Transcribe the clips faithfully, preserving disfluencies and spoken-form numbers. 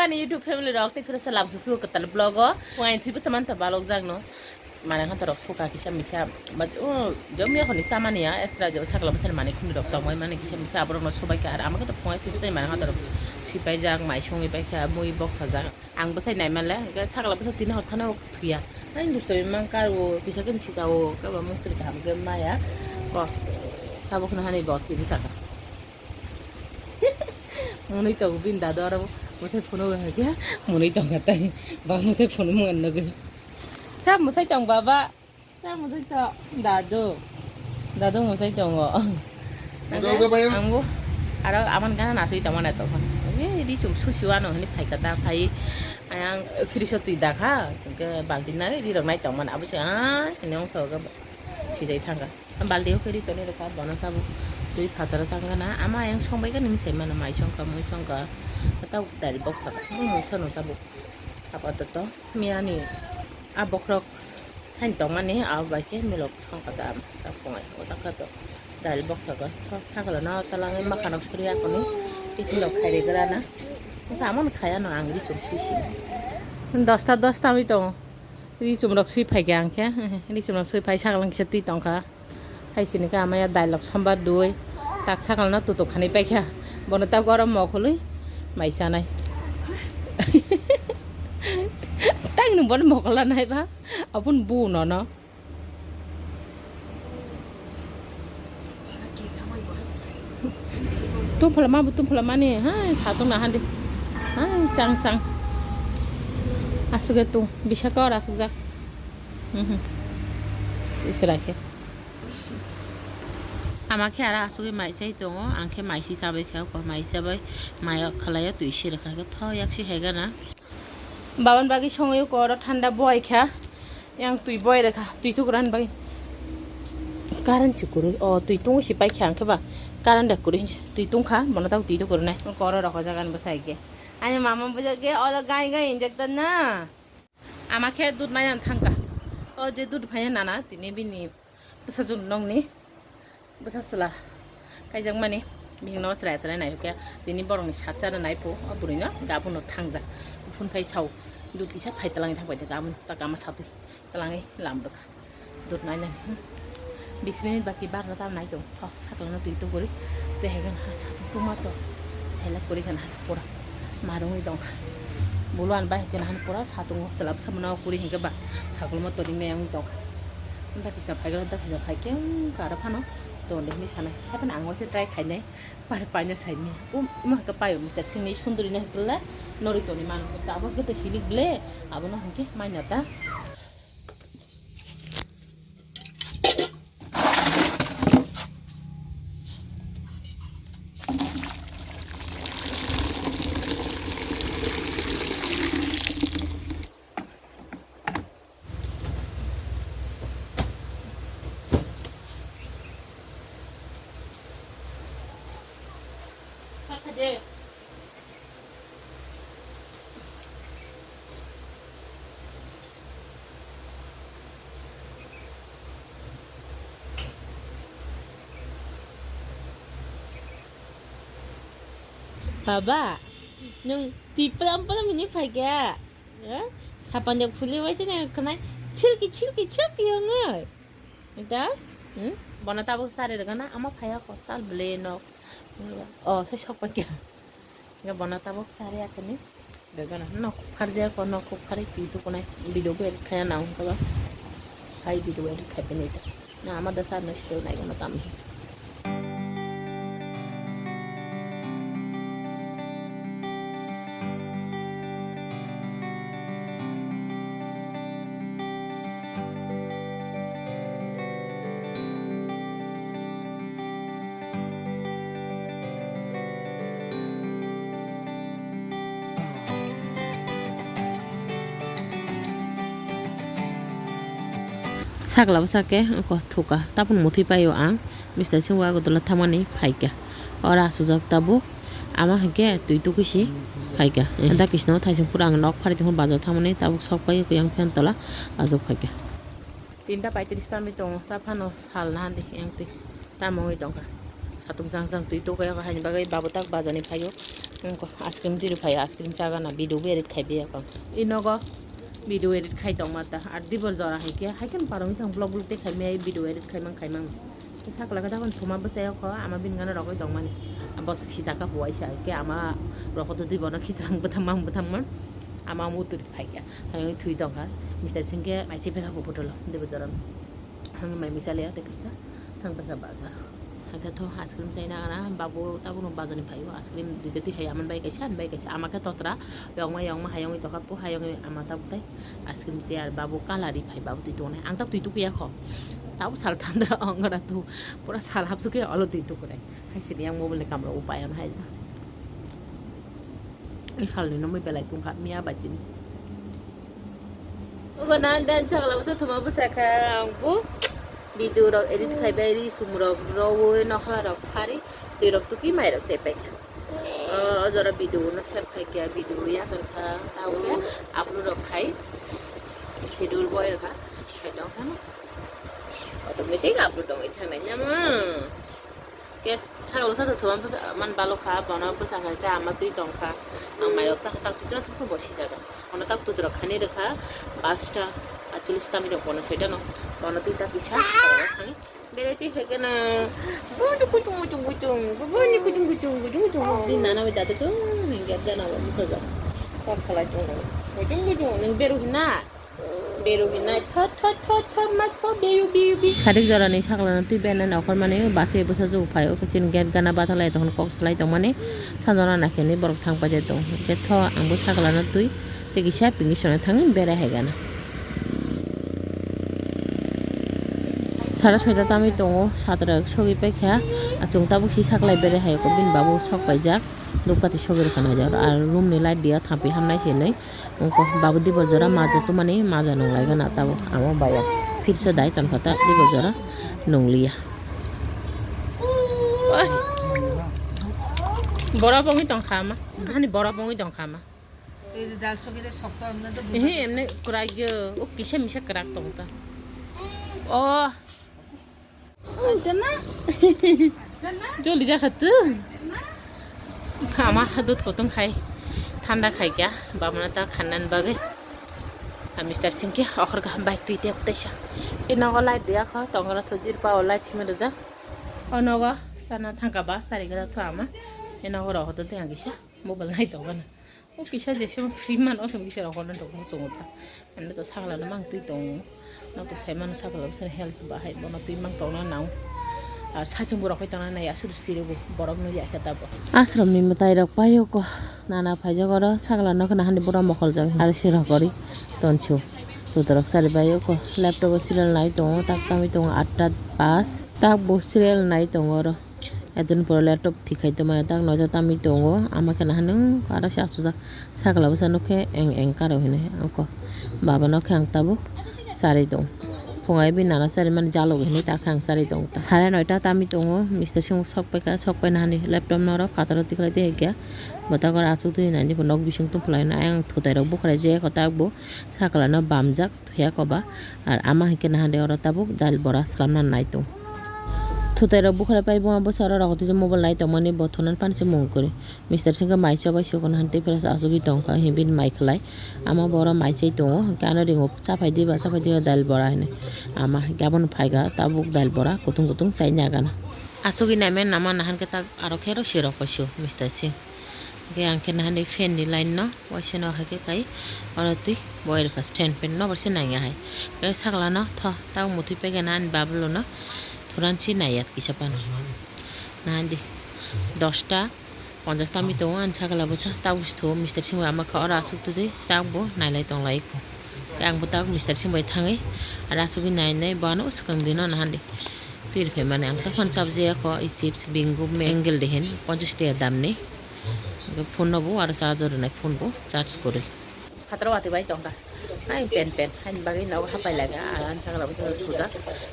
Ani YouTube family rok tei phirsa lab sufi kwtal vlog o. Phung ani thwi bwsa manta balok jak no. Mane khan torok suka kisa misa. But o jom ya khoni sama niya extra jom sakla bwsa mani khuni rok tongmai mani kisa misa aborok no subai kha. Ar ama khe to phung ani thwi bwsa mane khan torok sipai jak mai songwi pai kha mui bok sajak. Ang bwsai nai male, hingke sakla bwsa tini hor thani o thuya. Ai dustami mang kar o, kisa khe sija o, kebo mung twi kaham khe maya. Ko, tabuk nahani bo thwi bwsakha. Mwnwi tongo bini dadu aro mwsai phunuk hai khe mwnwi tongkha tai. Ba mwsai phunuk mwnwi nugwi. Sa mwsai tong baba. Sa mwsai to dadu. Dadu mwsai tongo. Dadu, dadu, bayo. Angbo aro aman gana nasui tongmani tongkha. Oke, di chum susi wano hini phaikha da phai. Ayang fridge o twi dakha. Ke balti nai di rok nai tongmani. Abo se ah, ini ong thoga sijai thangkha. Balti o khe ri toni rokha bono tabuk twi phataro tangkha na. Ama ayang songbai kha nini sai mano mai songkha mui songkha. Tabuk dari boksa mui mungsa no tabuk. Apato to miyani a bokrok. Hain tongmani abo bai khe milok songkha da, da phungai o takha to dal boksa go thok sakala no talangwi makhano suri akoni tiffin rok khai regra na. Wngkha amon khaya no ang richum sui si. Dosta dosta wi tongo. Richum rok sui phaikha ang khe. Richum rok sui phai sakala kisa twi tongkha. Hai sini khe amaya dal rok sombar dui. Tak sakala no tutuk khani paikha. Bono ta gorom mokhului mai sanai. Tang nung bono mokol lanai ba. Abun bu nono. Tungphla ma bo tungphla mani, hai, satung na handi. Hai, chang chang. Asuk e tung, bisa kor asuk jak. Mhm. Isra khe. Ama khe ara asuk e mai chai tongo, ang khe mai si chabai kha, ko mai chabai, mai khalai twi si rwkha khe tho yak si hai gana. Babani bagwi songwi koro thanda boi kha. Yang twi boi rwkha, twi tukuran bagwi. Current si kwrwi. O, twi tung si paikha ang khe ba. Current da kwrwi. Twi tungkha, bono tabuk twi tukurunai. Koro rok o jaga ni bwsai khe. Ani mama bwsai khe olo gai gai injek tana. Ama khe dud maiya thangkha. O je dud phaiya nana tini bini bwsajwk nokni. Bwsa chwla kaijakmani bihikno chwrai chwrai naikhe tini borokni sat chana naiphu o bwrwino gabuno thangjak phun phai sao dud kisa phai twlangwi thangbai tongkha aboni taka ama satwi twlangwi lam rwkha dud nainani bis minute baki barno tam nai tong thok sakla no twi tuguri tei hai khe ha satwi tuma to selek kuri khana pura. Marungwi tongkha. Bulu an bai hwnkhe nahani pura satungo chwla bwsa mano kwrwi hwnkhe ba sakolma torwi maya wng tongkha. Dakisna phaikhe dakisna phaikhe wngkha aro phano tonde hinwi sanai. Haphano ang waisa try khainai. Pare paina saimanya. Um, ima hwnkhe paio mister singni sunduri no hwnkhe le norwi tonwi mano. Tabuk hwnkhe to hilik ble abono hwnkhe maina ta. Baba, nwng twi plam plam hwnwi phaikha? Eh? Sapanjak phuli waisa nai khwnai chilki chilki chilki wngwi. Ita? Hmm? Bono tabuk sari rwgana ama phaiya ko sal ble nok. Oh, sai sok paikha. Ga bono tabuk sari akani. Ga gana nok pharjak ko nok pharai twi tukunai. Video ko edit khaya nang kaba. Hai video edit khai pini ta. Na ama da sar na situ nai gana tam. Sakla bwsa khe oko thuka, tabuk muthwi paio ang, mister singbo Agartala thangmani phaikha, oro aswkjak tabuk, ama hinkhe twi tukui si phaikha, da kisno thaising phuru ang nok phari tongkha, bazar thangmani tabuk sok paio, yang phan tola aswk phaikha. Tinta paitris tamwi tongo, ta phano sal nahan di yang twi tamo wngwi tongkha. Tong chang chang twi tokya haini bagwi babu tak bazani phaio. Ice cream twi phaio, ice cream chagana video edit khai biyakho. I nogo video edit khai tongma ta ar dibor jora hai khe hai khe parwngwi thang vlog vlog tei khai maya video edit khai mang khai mang. Sakla khe dakhon thuma bwsai kho ama bini gana rogwi tongmani. Abo sijak kha buai sa khe ama rokho twi bono khichang bwtham mang bwtham mang. Ama mutu phaikya. Hai thwi tongkha. Mister Singh khe mai chepekha bo botolo dibor jora. Thang mai misa le ate kisa thang ta bazar. Hakhe tho ice cream chaina gana babu tabuk no bazar ni phaio ice cream dui jati hai aman bai kaisa an bai kaisa ama khe totra yongma yongma hayong tokha po hayong ama tabuk tai ice cream se ar babu kalari phai babu twi tongnai ang ta twi tukya kho. Tabuk sal thandra ongora tu pura sal hapsu khe olo twi tukurai. Hai sini yang mobile ni kamra upai an hai. I salni no mui belai tongkha miya bai tini. Ogo na dan chakla bwsa thuma bwsa kha ang bu video rok edit khai bai ri sum rok rowi nokhla rok phari twi rok tuki mai rok chepai kha. O jora video no save khai kha video ya kha tau khe upload rok khai schedule boy rok kha sai dong kha no automatic upload dong i thangnai nama. Ke sakalo sa thuma bwsa man balo kha bono bwsa kha khe ama twi tong kha. Ang mairok sa kha tak twi tong thok bo si jaga. Ono tak twi rok khani rwkha pasta achulus tami rok bono soita no. Bono twi tak kisa thani. Bere twi khe kena buju kuchung kuchung kuchung buju kuchung kuchung kuchung kuchung. Din nana wi dadu ko ningge jana wa musa ja. Kor salai tong. Kuchung kuchung ning beru hina. Beru hinai thot thot thot thot ma thot beru beru beru. Sarik jorani saklano twi bennai nokhormani bachwi bwsajwk phai o khe chini gate gana bathalai tongmani kok salai tongmani sanjona naikhe hinwi borok thang paijak tongo. Hwnkhe tho ang bo saklano twi tei kisa pini sona thangwi berai hai gana. Sara soita tamwi tongo satra sogwi paikha achung tabuk si saklai berai hai o bini babu sok paijak dupkati sogwi rwkha naijak aro room ni light diya thampui hamnai se hinwi. Wngkha babu dibor jora maja tumani maja nunglai gana tabuk amo baya phirsa dai tongkha ta dibor jora nungliya. Borok wngwi tongkha ama hani borok wngwi tongkha ama. Ehe emne kwrak yo o kisa misa kwrak tong ta. O Joli jakha tu. Ama dut kutung khai thanda khai kya bamana ta khannan bagwi. A Mister Singh ke okhor kaham bike twi tep taisa. E nogo light diya kho tongra thojir pa o light simi rwjak. O nogo sana thangka ba sari gra thu ama. E nogo roho to teng kisa mobile nai tongana. O kisa jesem free man o kisa rok hono tok muchungo ta. Ano to sakla no mang twi tongo. No to sai mano sakla bwsani help ba hai bono twi mang tongna nang. Ar sachung borok hai tongna nai asur sirebo borok no ya khe tabo. Ashram ni mwtai rok paio ko nana phaijak oro sakla no khna hani bura mokol jak ar sirok ori tonsu. Sutorok sari bai o ko laptop o serial nai tongo tak tamwi tongo atta pass tak bo serial nai tongo oro. Adin pore laptop thikhai tongmani tak noito tamwi tongo ama khe nahanung aro se asujak sakla bwsa nukhe eng eng karo hinwi ongkho baba nokhe ang tabuk charwi tong phungai bi nana charwi mani jalok hinwi takhe ang charwi tong sare noita tamwi tongo Mister Singh sok paikha sok pai nahani laptop norok phataro tikhlai tongkha bwtangor aswk twi naidi bo nok bising tongphalaino ayang thutai rok bukhwlai jeyakho tak bo sakla no bamjak. Thuya koba ar ama hai khe naha de oro tabuk dail bora swlamna nai tong. Thutai rok bukhara pai buma bwsa oro rok twi mobile nai tongmani bo thunan panse mung kwrwi. Mister Singh khe mai chobai se kono han tei phela asugwi tongkha hwnwi bini mai khwlai. Ama bo oro mai chai tongo hwnkhe ano ringo chaphai diba chaphai diba dail bora hinwi. Ama hwnkhe abono phaikha tabuk dail bora kutung kutung chaina gana. Asugwi naimani nama nahan khe tak aro khe ro sirok kaisu Mister Singh. Hwnkhe ang khe nahan de fan ni line no. Waisa no hai khe kai oro twi boi rwkha stand fan no borsi nangya hai. Khe sakla no tho tabuk muthwi paikha na ani bablo no thuran si naiya kisa phano. Nahandi dosta ponchash tamwi tongo ani sakla bwsa tabuk si thuo Mister Singh bai ama kha oro aswk twi twi tabuk bo nailai tonglai kho. Khe ang bo tabuk Mister Singh bai thangwi aro aswk nai nai bo ano swkang di no nahandi. Twi rwphai mani ang tei phano chapjaya kho i chips bingo mangle de hin ponchash taka dam ni. Phone no bo aro charger rwnai phone bo charge kwrwi. Phataro watwi bai tongkha. Hai pen pen. Haini bagwi nogo hapai laga. Ang sakla bwsa thujak.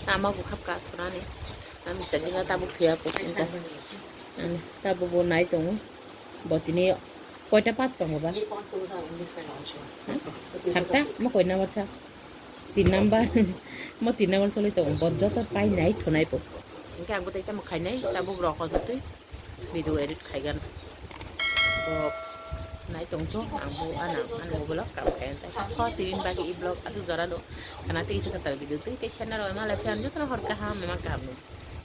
Tamo bo hapka thunani. Ang mister jinga tabuk thuya po. Ani tabuk bo nai tongo. Bo tini koita part tongo ba? Sarta? Mo koi number sa? Tin number. Mo tin number choli tongo. Bo joto pai nai thunai po. Hingke ang bo tei tamo khainai, tabuk rok o twi video edit khaigan. Bo nai tongcho, ang bo ana, ano bo vlog kam khayan tai. Tho tini bagwi i vlog asu jora do. Kana tei isa katal video twi tei sena ro ma lai phan joto hor kaham, ma kaham no.